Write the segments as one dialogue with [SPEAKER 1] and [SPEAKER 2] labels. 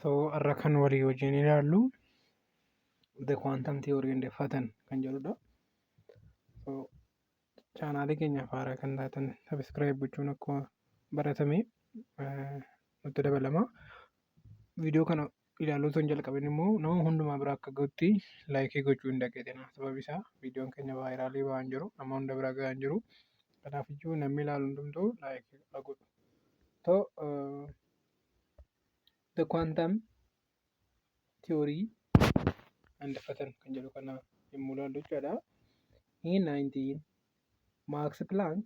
[SPEAKER 1] So har'a kan walii wajjin ilaallu The Quantum Theory and Photon kan jedhudha. So chaanaalii keenyaaf haaraa kan taatan subscribe gochuun akkuma baratame nutti dabalama. Viidiyoo kana ilaaluu osoo hin jalqabin immoo nama hundumaa bira akka gahutti like gochuu hin dagatinaa. Sababi isaa viidiyoon keenya vaayiraalii ba'aa hin jiru, nama hunda bira gahaa hin jiru. Kanaafiyyuu namni ilaalu hundumtuu like haa godhu. So The Quantum Theory and Photon kan jedhu kana yommuu ilaallu jechuudha. In 19 Max Planck,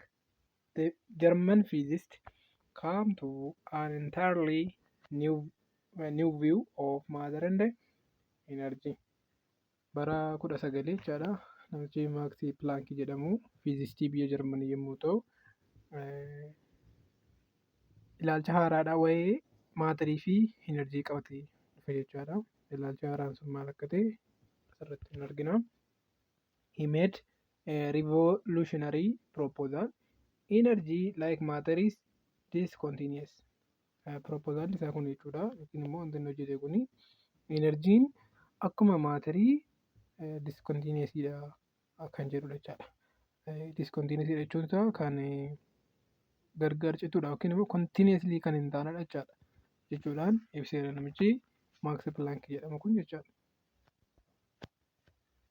[SPEAKER 1] the German physicist, came to an entirely new view of matter and energy. Bara 19 jechaadha. Namichi Max Planck jedhamu fiizistii biyya Jarmanii yommuu ta'u, ilaalcha haaraadhaa waa'ee maatarii fi enerjii qabatee dhufe jechaadha. Ilaalchi haaraan sun maal akka ta'e asirratti hin argina. He made a revolutionary proposal. Energy, like matter, is discontinuous. Proposal isaa kun jechuudha yookiin immoo wanti inni hojjete kun enerjiin akkuma maatarii discontinuousidha kan jedhudha jechaadha. Discontinuous jechuun isaa kan gargar citudha yookiin immoo continuously kan hin taanedha jechaadha jechuudhaan ibseera namichi Max Planck jedhamu kun jechaadha.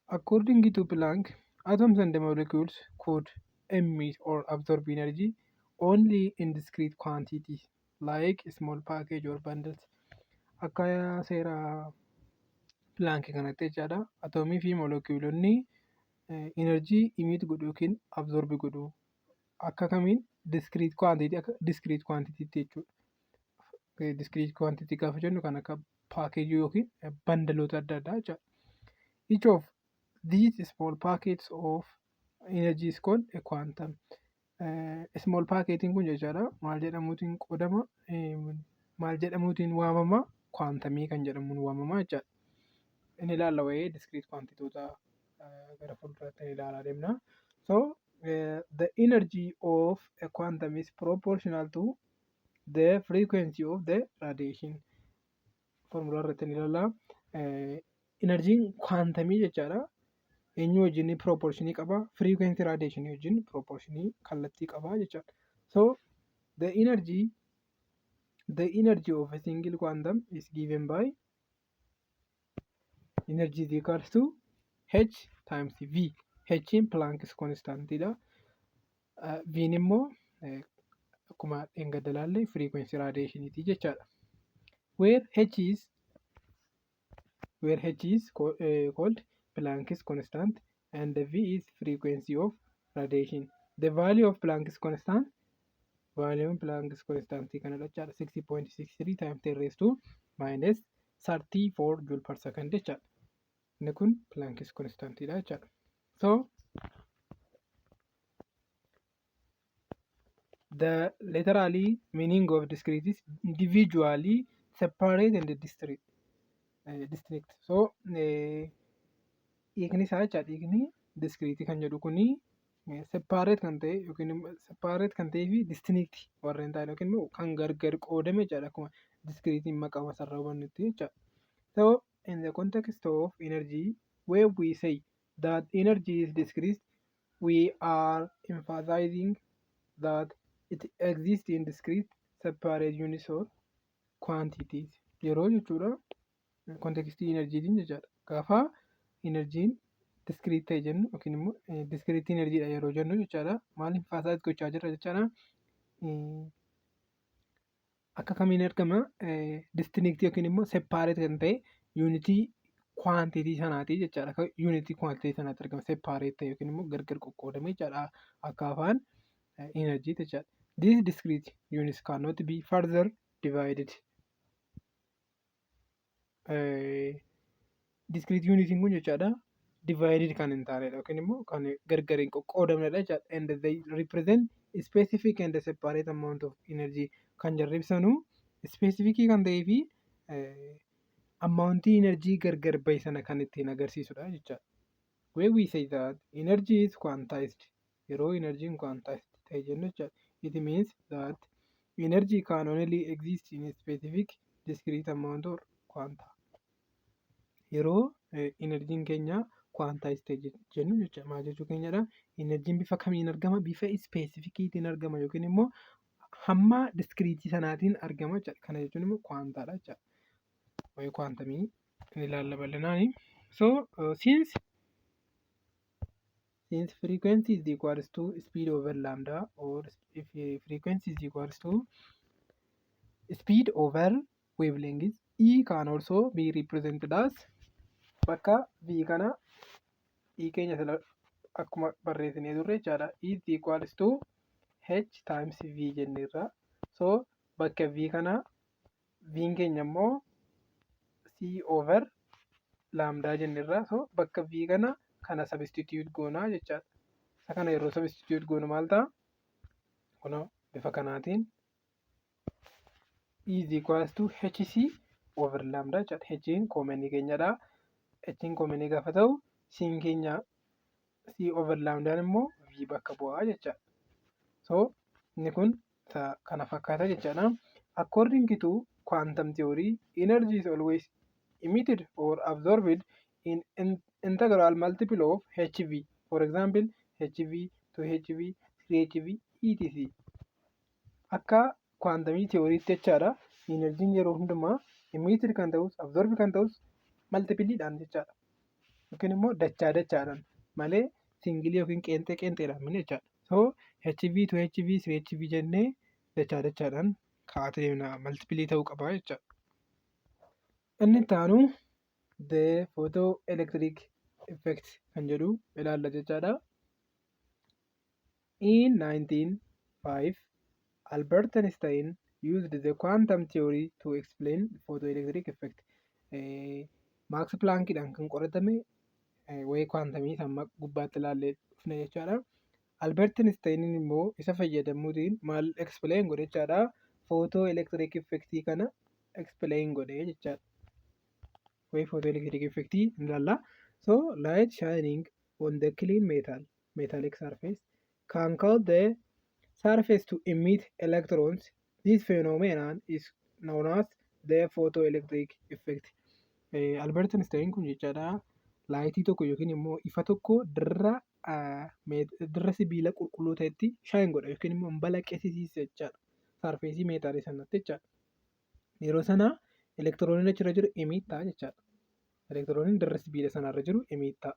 [SPEAKER 1] According to Planck, atoms and molecules could emit or absorb energy only in discrete quantities like small package or bundles. Akka seera Planck kanatti jechaadha. Atoomii fi molecuulonni enerjii emit godhu yookiin absorb godhu. Akka kamiin? Discrete quantity, akka discrete quantity jechuudha. Discrete quantity gaafa jennu kan akka paakeejii yookiin bandaloota adda addaa jechaadha. Each of these small packets of energy is called a quantum. Small packetiin kun jechaadha maal jedhamuutiin qoodama, maal jedhamuutiin waamama? Quantumii kan jedhamuun waamama jechaadha. Inni ilaalla waa'ee discrete quantitoota gara fuulduraatti ni ilaalaa deemna. So the energy of a quantum is proportional to the frequency of the radiation. Formulaa irratti ni ilaalla. Enerjiin quantumii jechaadha. Eenyu wajjin proportionii qaba? Frequency radiation wajjin proportionii kallattii qaba jechaadha. So the energy of a single quantum is given by energy is equals to h times v. H in Planck's constant dha. V immoo akkuma dheengadda ilaalle frequency radiationiiti jechaadha. Where h is called Planck's constant and v is frequency of radiation. The value of Planck's constant, value Planck's constant kanadha jechaadha, 6.63 times 10 raised to minus 34 joule per second jechaadha. Inni kun Planck's constant dha jechaadha. So the literally meaning of discrete is individually separate and distinct. Distinct. So hiikni isaa jechaadha, hiikni discrete kan jedhu kuni separate kan ta'e yookiin separate kan ta'ee fi distinct warreen ta'an yookiin immoo kan gargar qoodame jechaadha, akkuma discrete maqaa isaarraa hubannutti jechaadha. So in the context of energy, where we say that energy is discrete, we are emphasizing that it exists in discrete, separate units or quantities. Yeroo jechuudha contextii enerjiitiin jechaadha. Gaafa enerjiin discrete ta'e jennu yookiin immoo discrete enerjiidha yeroo jennu jechaadha. Maal emphasize gochaa jirra jechaadha? Akka kamiin argama? Distinct yookiin immoo separate kan ta'e unitii quantity sanaati jechaadha. Akka unitii quantity sanaatti argama, separate ta'e yookiin immoo gargar qoqqoodame jechaadha. Akka afaan energy jechaadha. These discrete units cannot be further divided. Discrete unitiin kun jechaadha divided kan hin taanedha yookiin immoo kan gargar hin qoqqoodamnedha jechaadha. And they represent specific and separate amount of energy kan jarri ibsanu specific kan ta'ee fi amountii energy gargar bahe sana kan ittiin agarsiisudha jechaadha. When we say that energy is quantized, yeroo energy quantized ta'e jennu jechaadha. It means that energy can only exist in a specific discrete amount or quanta. Yeroo enerjiin keenya quantized ta'e jennu jecha maal jechuu keenyadha? Enerjiin bifa kamiin argama? Bifa specificiitiin argama yookiin immoo hamma discreteii sanaatiin argama jechaadha. Kana jechuun immoo quantaadha jechaadha. Waa'ee quantumii ni ilaalla bal'inaani. So since frequency is equals to speed over lambda, or if frequency is equals to speed over wavelength, E can also be represented as bakka V kana E keenya sila akkuma barreessinee turre jechaadha. E is equals to H times V jenneerra. So bakka V kana V keenya immoo C over lambda jenneerra. So bakka V kana substitute goonaa jechaadha. Isa kana yeroo substitute goonu maal ta'a? Kunoo bifa kanaatiin E is equals to HC over lambda jechaadha. H'n commonii keenyadha. H'n commonii gaafa ta'u, C'n keenya C over lambdaan immoo V bakka bu'aa jechaadha. So inni kun kana fakkaata jechaadha. According to quantum theory, energy is always emitted or absorbed in integral multiple of hv. For example, hv, 2hv, 3hv, etc. Akka quantumii theoryitti jechaadha. Enerjiin yeroo hundumaa emitted kan ta'us, absorb kan ta'us multipleiidhaan jechaadha. Yookiin immoo dachaa dachaadhaan malee singleii yookiin qeenxee qeenxeedhaan miti jechaadha. So HV, 2HV, 3HV jennee dachaa dachaadhaan kaa'aa deemna, multipleii ta'uu qaba jechaadha. Inni itti aanu the photoelectric effect kan jedhu ilaalla jechaadha. In 1905, Albert Einstein used the quantum theory to explain photoelectric effect. Max Planckidhaan kan qoratame waa'ee quantumii amma gubbaatti ilaallee dhufne jechaadha. Albert Einstein immoo isa fayyadamuutiin maal explain godhe jechaadha? Photoelectric effect kana explain godhe jechaadha. Waa'ee photoelectric effect ilaalla. So light shining on the clean metallic surface can cause the surface to emit electrons. This phenomenon is known as the photoelectric effect. Albert Einstein kun jechaadha, lightii tokko yookiin immoo ifa tokko dirra sibiila qulqulluu ta'etti shine godha yookiin immoo balaqqeessisiisa jechaadha. Surfaceii metalii sanatti jechaadha. Yeroo sana elektirooniin achirra jiru emit ta'a jechaadha. Elektirooniin dirra sibiila sanarra jiru emit ta'a.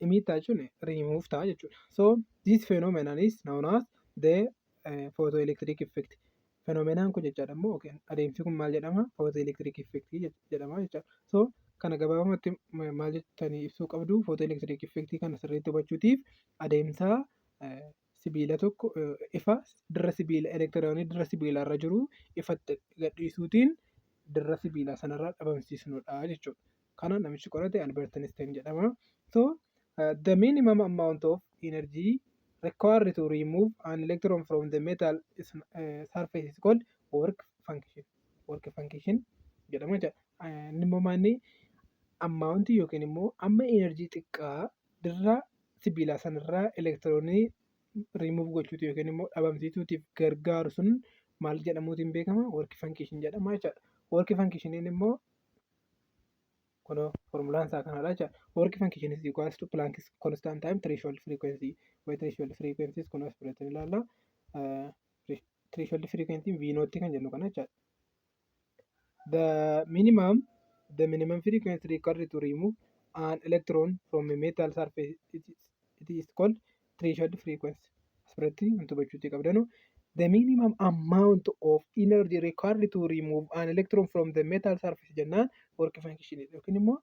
[SPEAKER 1] Emit ta'a jechuun remove ta'a jechuudha. So this phenomenon is known as the photoelectric effect. Phenomenaan kun jechaadha immoo adeemsi kun maal jedhama? Photoelectric effect jedhama jechaadha. So kana gabaabumatti maal jettanii ibsuu qabdu? Photoelectric effect kana sirriitti hubachuutiif adeemsa sibiila tokko ifa dirra sibiila elektiroonii dirra sibiilaarra jiru ifatti gadhiisuutiin dirra sibiilaa sanarraa dhabamsiisnudha jechuudha. Kana namichi qorate Albert Einstein jedhama. So the minimum amount of energy required to remove an electron from the metal surface is called work function. Work function jedhama jechuudha. Inni immoo maanni amountii yookiin immoo amma enerjii xiqqaa dirra sibiilaa sanarraa elektiroonii remove gochuuti yookiin immoo dhabamsiisuutiif gargaaru sun maal jedhamuutiin beekama? Work function jedhama jechaadha. Work functioniin immoo kunoo formulaan isaa kanadha jechaadha. Work function is equals to Planck's constant time threshold frequency. Waa'ee threshold frequencies kun as biratti ilaalla. Threshold frequency V naught kan jennu kana jechaadha. The minimum frequency required to remove an electron from a metal surface, it is called threshold frequency. Asirratti wanti hubachuutii qabdanu, the minimum amount of energy required to remove an electron from the metal surface jennaan work function yookiin immoo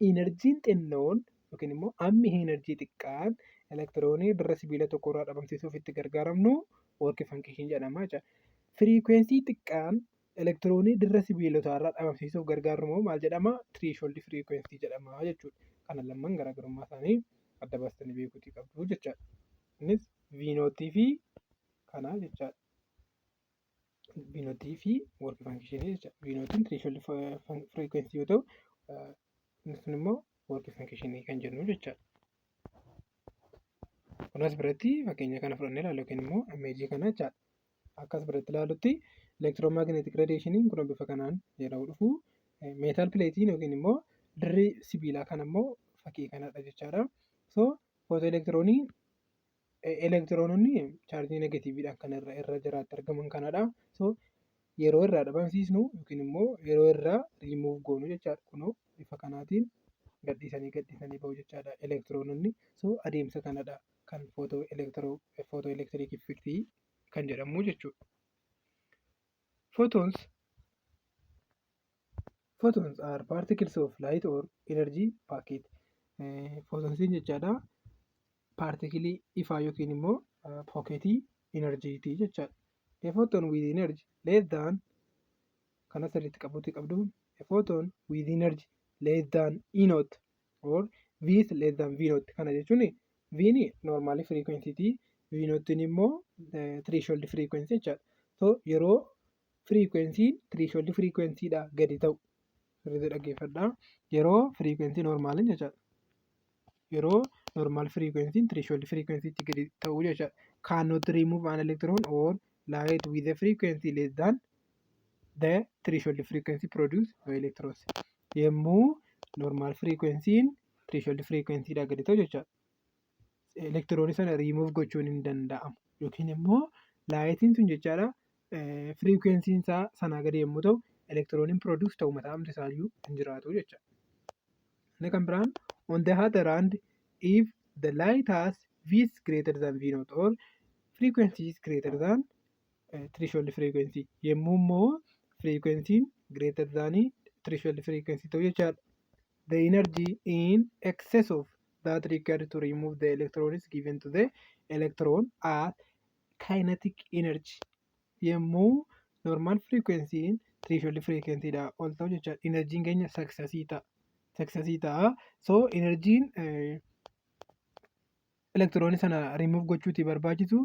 [SPEAKER 1] enerjiin xinnoon yookiin immoo hammi enerjii xiqqaan elektiroonii dirra sibiila tokko irraa dhabamsiisuuf itti gargaaramnu work function jedhama jechuudha. Frequency xiqqaan elektiroonii dirra sibiilotaa irraa dhabamsiisuuf gargaaru immoo maal jedhama? Threshold frequency jedhama jechuudha. Kana lamaan garaagarummaa isaanii adda baastanii beekuutii qabdu jechaadha. Innis V naughtii fi kana jechaadha. V naughtii fi work function jechaadha. V naughtiin threshold frequency yoo ta'u, inni sun immoo work function kan jennu jechaadha. Kun as biratti fakkeenya kana fudhannee ilaallu yookiin immoo imageii kana jechaadha. Akkas biratti ilaallutti Electromagnetic radiationiin kun bifa kanaan yeroo dhufu, metal plateiin yookiin immoo dirri sibiilaa kan immoo fakkii kanadha jechaadha. So photoelectronii, elektiroononni chaarjii negativeiidhaan kan irra jiraatti argaman kanadha. So yeroo irraa dhabamsiisnu yookiin immoo yeroo irraa riimuuf goonu jechaadha. Kunoo bifa kanaatiin gadhiisanii gadhiisanii bahu jechaadha elektiroononni. So adeemsa kanadha kan photoelectric effectii kan jedhamu jechuudha. Photons are particles of light or energy packet. Photonsiin jechaadha paartikilii ifaa yookiin immoo pocketii energyitii jechaadha. A photon with energy less than, kana sirriitti qabuutii qabdu, a photon with energy less than E naught or V is less than V naught. Kana jechuun V ni normal frequency ti, V naught immoo threshold frequency jechaadha. So yeroo frequency threshold frequency dha gadi ta'u, sirriitti dhaggeeffadhaa, yeroo frequency normal jechaadha. Yeroo normal frequency threshold frequency tti gadi ta'u jechaadha. Cannot remove an electron or light with a frequency less than the threshold frequency produce no electrons. Yommuu normal frequency threshold frequency dha gadi ta'u jechaadha. Elektiroonii sana remove gochuun hin danda'amu. Yookiin immoo lightiin sun jechaadha, frequency'n isaa sanaa gadi yommuu ta'u, elektirooniin produce ta'u mataa isaayyuu hin jiraatu jechaadha. Inni kan biraan, on the other hand, if the light has V is greater than V naught or frequency is greater than threshold frequency, yommuu immoo frequency greater than threshold frequency ta'u jechaadha. The energy in excess of that required to remove the electron is given to the electron as kinetic energy. Yommuu normal frequency threshold frequency dha ol ta'u jechaadha. Energyiin keenya excessii ta'a. Excessii ta'a. So energyiin elektiroonii sana remove gochuutii barbaachisu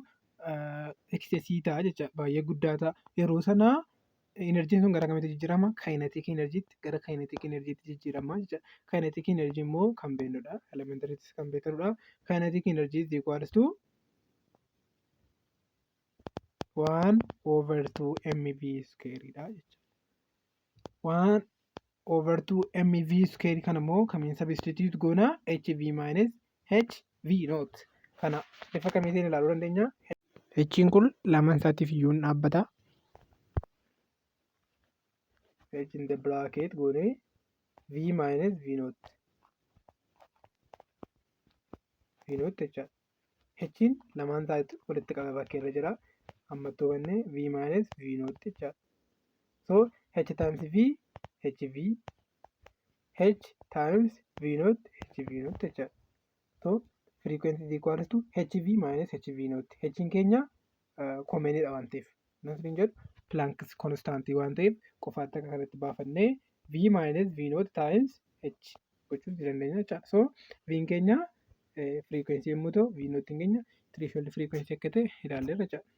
[SPEAKER 1] excessii ta'a jecha, baay'ee guddaa ta'a. Yeroo sana energyiin sun gara kamitti jijjiirama? Kinetic energyitti, gara kinetic energyitti jijjiirama jechuudha. Kinetic energy immoo kan beeknudha. Elementaryttis kan beeknudha. Kinetic energy is equals to 1 over 2 mv square dha jechuudha. 1 over 2 mv square kana immoo kamiin substitute goona? Hv minus hv naught. Kana bifa kamiitiin ilaaluu dandeenya? H'n kun lamaan isaatiif iyyuu hin dhaabbata. H in the bracket goonee v minus v naught, v naught jechaadha. H'n lamaan isaatti walitti qabame bakka irra jira. Ammattuu bannee v minus v naught jechaadha. So h times v, hv, h times v naught, hv naught jechaadha. So frequency is equals to hv minus hv naught. H'n keenya commonidha waan ta'eef. Nasriin jedhu Planck's constantii waan ta'eef qofaatti akka kanatti baafannee v minus v naught times h gochuu ni dandeenya jechaadha. So v'n keenya frequency yommuu ta'u, v naught keenya threshold frequency akka ta'e ilaalleerra jechaadha.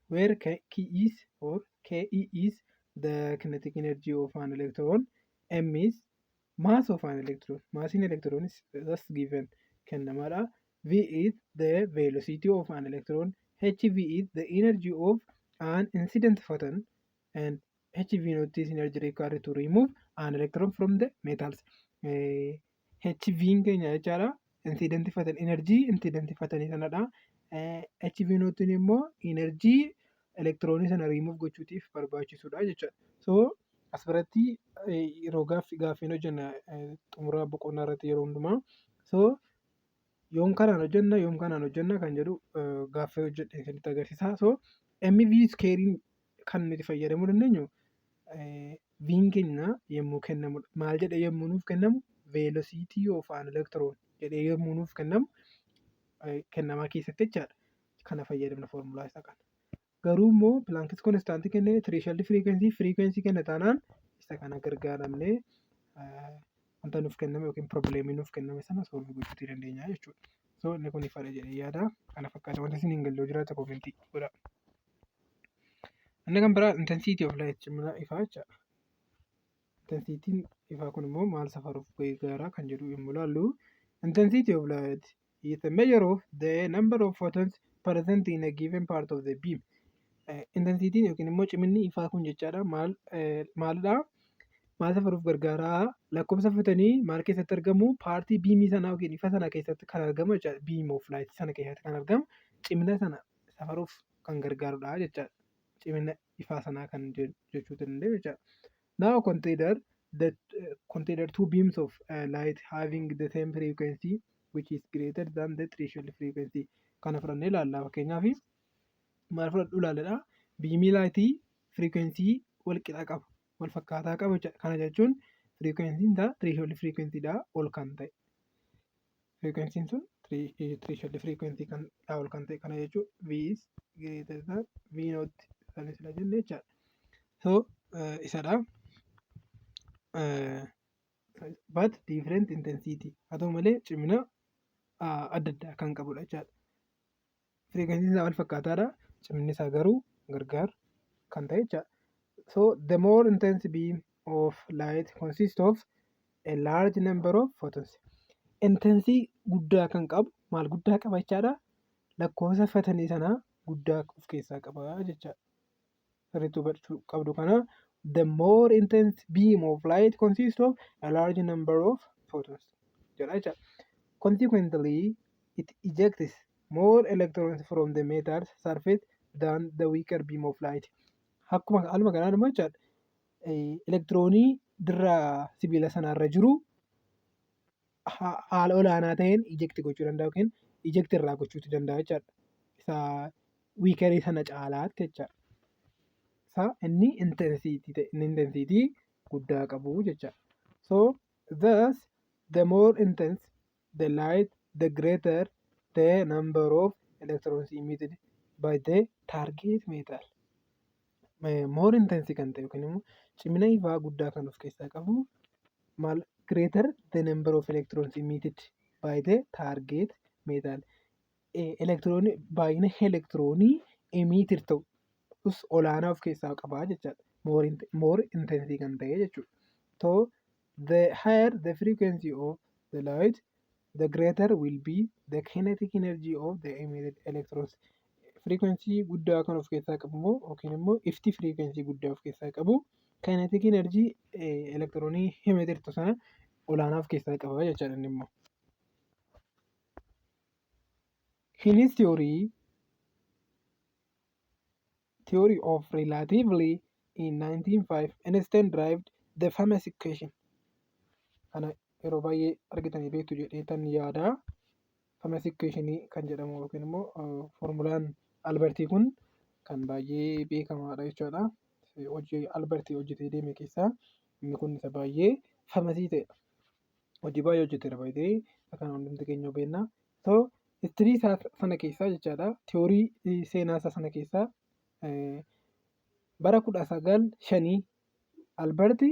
[SPEAKER 1] Where K is or Ke is the kinetic energy of an electron, M is mass of an electron. Massiin electron is thus given, kennamaadha. V is the velocity of an electron. HV is the energy of an incident photon and HV naught is energy required to remove an electron from the metals. HV keenya jechaadha. Incident photon, energy incident photon sanadha. HV naught immoo energy elektiroonii sana remove gochuutiif barbaachisudha jechuudha. So as biratti yeroo gaaffiin hojjenna xumura boqonnaa irratti yeroo hundumaa. So yoom kanaan hojjenna, yoom kanaan hojjenna kan jedhu gaaffii hojjedhe isinitti agarsiisa. So MV squarein kan nuti fayyadamuu dandeenyu V'n keenya yommuu kennamudha. Maal jedhee yommuu nuuf kennamu? Velocity of an electron jedhee yommuu nuuf kennamu, kennamaa keessatti jechaadha. Kana fayyadamna, foormulaa isaa kana. Garuu immoo Planck's constantii kennee, threshold frequency kenna taanaan, isa kana gargaaramnee wanta nuuf kenname yookiin problemii nuuf kenname sana solve gochuu dandeenya jechuudha. So inni kun ifadha jedhee yaada. Kana fakkaata. Wanti isin hin galle yoo jiraate commentii godhaa. Inni kan biraa intensity of light, cimina ifaa jechaadha. Intensityiin ifaa kun immoo maal safaruuf gargaara kan jedhu yommuu ilaallu, intensity of light is a measure of the number of photons present in a given part of the beam. Intensityn yookiin immoo ciminni ifaa kun jechaadha maal maalidha? Maal safaruuf gargaara? Lakkoofsa photonii maal keessatti argamu? Partii beamii sanaa yookiin ifa sana keessatti kan argamu jechaadha. Beam of light sana keessatti kan argamu cimina sana safaruuf kan gargaarudha jechaadha. Cimina ifaa sanaa kan jechuu dandeenya jechaadha. Now consider two beams of light having the same frequency, which is greater than the threshold frequency. Kana fudhannee ilaalla. Fakkeenyaaf maal fudhadhu ilaalladha. Beamii lightii frequency wal qixa qabu, wal fakkaataa qabu jechuudha. Kana jechuun frequency'n isaa threshold frequency dhaa ol kan ta'e. Frequency'n sun threshold frequency kan dhaa ol kan ta'e, kana jechuun V is greater than V naught kan sila jenne jechaadha. So isadha. But different intensity, haa ta'u malee cimina adda addaa kan qabudha jechaadha. Frequency'n isaa wal fakkaataadha. Ciminni isaa garuu gargar kan ta'e jechaadha. So the more intense beam of light consists of a large number of photons. Intensity guddaa kan qabu maal guddaa qaba jechaadha? Lakkoofsa photonii sanaa guddaa of keessaa qaba jechaadha. Sirriitti hubachuu qabdu kana, the more intense beam of light consists of a large number of photons jedha jechaadha. Consequently, it ejects more electrons from the metal surface than the weaker beam of light. Akkuma haaluma kanaan immoo jechaadha, elektiroonii dirra sibiila sanaarra jiru haala olaanaa ta'een eject gochuu danda'a yookiin eject irraa gochuutu danda'a jechaadha. Isa weakerii sana caalaatti jechaadha. Isa inni intensity ta'e, inni intensity guddaa qabu jechaadha. So thus the more intense the light, the greater the number of electrons emitted by the target metal. More intense kan ta'e yookiin immoo cimina ifaa guddaa kan of keessaa qabu maal? Greater the number of electrons emitted by the target metal. Elektiroonii, baay'ina elektiroonii emitted ta'u olaanaa of keessaa qaba jechaadha. More intensity kan ta'e jechuudha. So the higher the frequency of the light, the greater will be the kinetic energy of the emitted electrons. Frequency guddaa kan of keessaa qabu immoo yookiin immoo ifti frequency guddaa of keessaa qabu kinetic energy elektiroonii emitted sana olaanaa of keessaa qaba jechaadha inni immoo. In his theory of relativity in 1905, Einstein derived the famous equation. Kana yeroo baay'ee argitanii beektu jedheetan yaada. Famous equation kan jedhamu yookiin immoo foormulaan Albertii kun kan baay'ee beekamaadha jechuudha. Hojii Albertii hojjetee deeme keessaa inni kun isa baay'ee famousii ta'edha. Hojii baay'ee hojjeteera baay'ee kan hundumti keenya beekna. So history isaa sana keessaa jechaadha. Theory seenaa isaa sana keessaa bara 1905 Alberti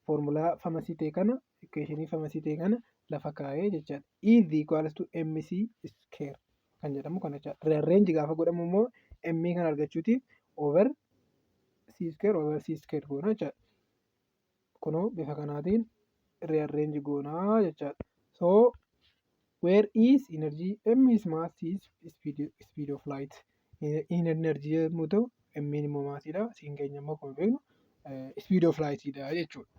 [SPEAKER 1] foormulaa famousii ta'e kana, equationii famousii ta'e kana lafa kaa'ee jechaadha. E is equals to mc square kan jedhamu kana jechaadha. Rearrange gaafa godhamu immoo m kan argachuutiif over c square over c square goona jechaadha. Kunoo bifa kanaatiin rearrange goonaa jechaadha. So where is energy, m is mass, c is speed of light. In energy yommuu ta'u, m immoo massiidha, c keenya immoo akkuma beeknu speed of light dha jechuudha.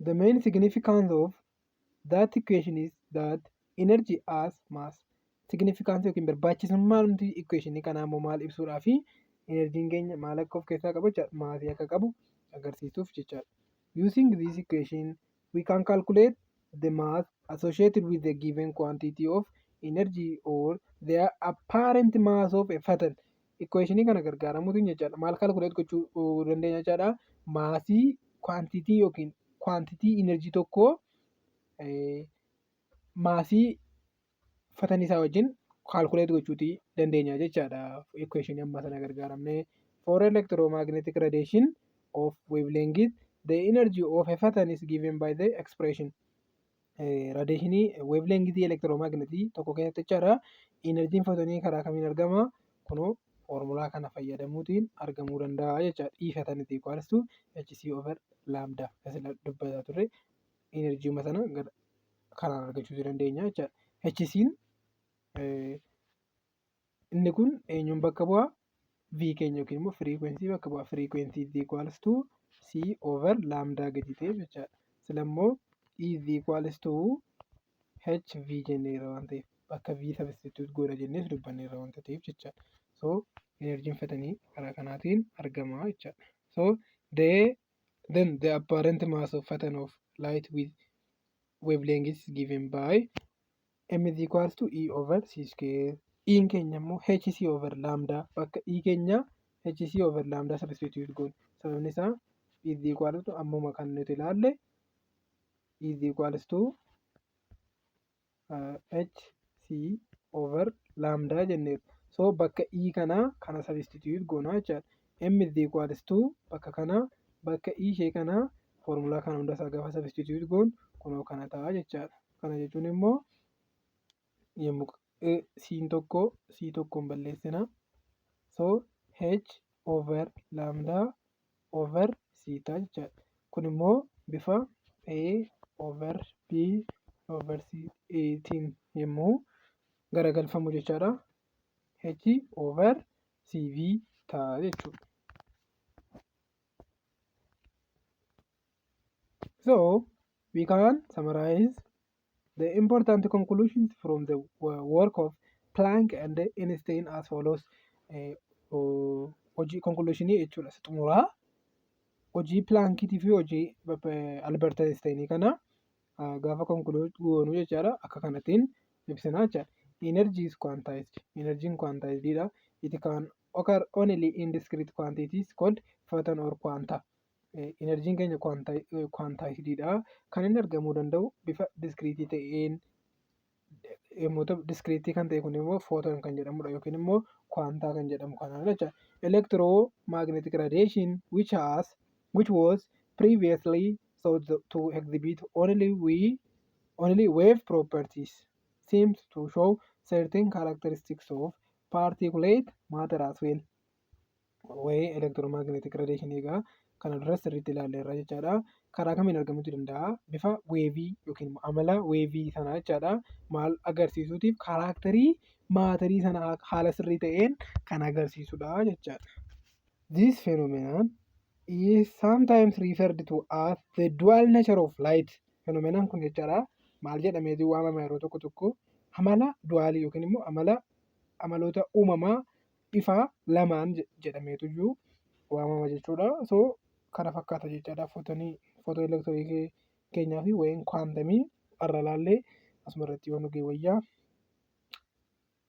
[SPEAKER 1] The main significance of that equation is that energy as mass. Significance yookiin barbaachisummaan nuti equationii kanaa immoo maal ibsuudhaa fi enerjiin keenya maal akka of keessaa qabu jechaadha, massii akka qabu agarsiisuuf jechaadha. Using this equation, we can calculate the mass associated with the given quantity of energy or the apparent mass of a photon. Equationii kana gargaaramuutiin jechaadha, maal calculate gochuu dandeenya jechaadha? Massii quantity yookiin quantity energy tokkoo massii photonii isaa wajjin calculate gochuutii dandeenya jechaadha. Equationii ammaa sana gargaaramnee, for electromagnetic radiation of wavelength, the energy of a photon is given by the expression. Radiationii wavelength electromagnetic tokko keessatti jechaadha. Enerjiin photonii karaa kamiin argama? Kunoo foormulaa kana fayyadamuutiin argamuu danda'a jechaadha. E photon is equals to hc over lambda. Asirra dubbataa turre enerjiima sana Kanaan argachuu dandeenya jechaadha. HC'n inni kun eenyuun bakka bu'aa? V keenya yookiin immoo frequency bakka bu'a. Frequency is equals to C over lambda gadi ta'eef jechaadha. Sila immoo E is equals to HV jenneerra waan ta'eef, bakka V substitute goona jennees dubbanneerra waanta ta'eef jechaadha. So enerjiin photonii karaa kanaatiin argama jechaadha. So then the apparent mass of photon of light with wavelength is given by m is equals to E over c square. E'n keenya immoo hc over lambda, bakka E keenya hc over lambda substitute goona. Sababni isaa is equals to, ammuma kan nuti ilaalle, is equals to hc over lambda jenneerra. So bakka E kanaa kana substitute goona jechaadha. M is equals to bakka kanaa, bakka E ishee kanaa foormulaa kana hunda isaa gaafa substitute goonu kunoo kana ta'a jechaadha. Kana jechuun immoo yommuu C'n tokko C tokkoon balleessina. So H over lambda over C ta'a jechaadha. Kun immoo bifa A over B over C tiin yommuu garagalfamu jechaadha. H over CV ta'a jechuudha. So we can summarize the important conclusions from the work of Planck and Einstein as follows. Hojii conclusionii jechuudha. Xumuraa hojii Planckiitii fi hojii Albert Einstein kana gaafa conclude goonu jechaadha. Akka kanattiin ibsina jechaadha. Energy is quantized. Energy quantized dha. It can occur only in discrete quantities called photon or quanta. Enerjiin keenya quantized dha. Kan inni argamuu danda'u bifa discrete ta'een yommuu ta'u, discrete kan ta'e kun immoo photon kan jedhamudha yookiin immoo quanta kan jedhamu kanadha jechaadha. Electromagnetic radiation which was previously thought to exhibit only wave properties seems to show certain characteristics of particulate matter as well. Waa'ee electromagnetic radiation egaa kana dura sirriitti ilaalleerra jechaadha. Karaa kamiin argamuu danda'a? Bifa waveii yookiin amala waveii sanaa jechaadha. Maal agarsiisuutiif? Characterii matterii sana haala sirrii ta'een kan agarsiisudha jechaadha. This phenomenon is sometimes referred to as the dual nature of light. Phenomenon kun jechaadha maal jedhameetu waamama yeroo tokko tokko? Amala dualii yookiin immoo amala amaloota uumamaa ifaa lamaan jedhameetu iyyuu waamama jechuudha. So kana fakkaata jechaadha photonii photoelectricii keenyaa fi waa'een quantumii har'a ilaallee asuma irratti yoo nu ga'e wayyaa.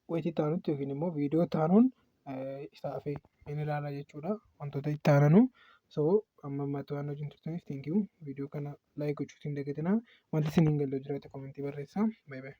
[SPEAKER 1] Wayitii itti aanutti yookiin immoo viidiyoo itti aanuun isa hafe in ilaala jechuudha. Wantoota itti aananu. So amma ammaatti waan wajjin turtaniif thank you. Viidiyoo kana like gochuutiin hin dagatinaa. Wanti isin hin galle jiraate commentii barreessaa. Bye bye.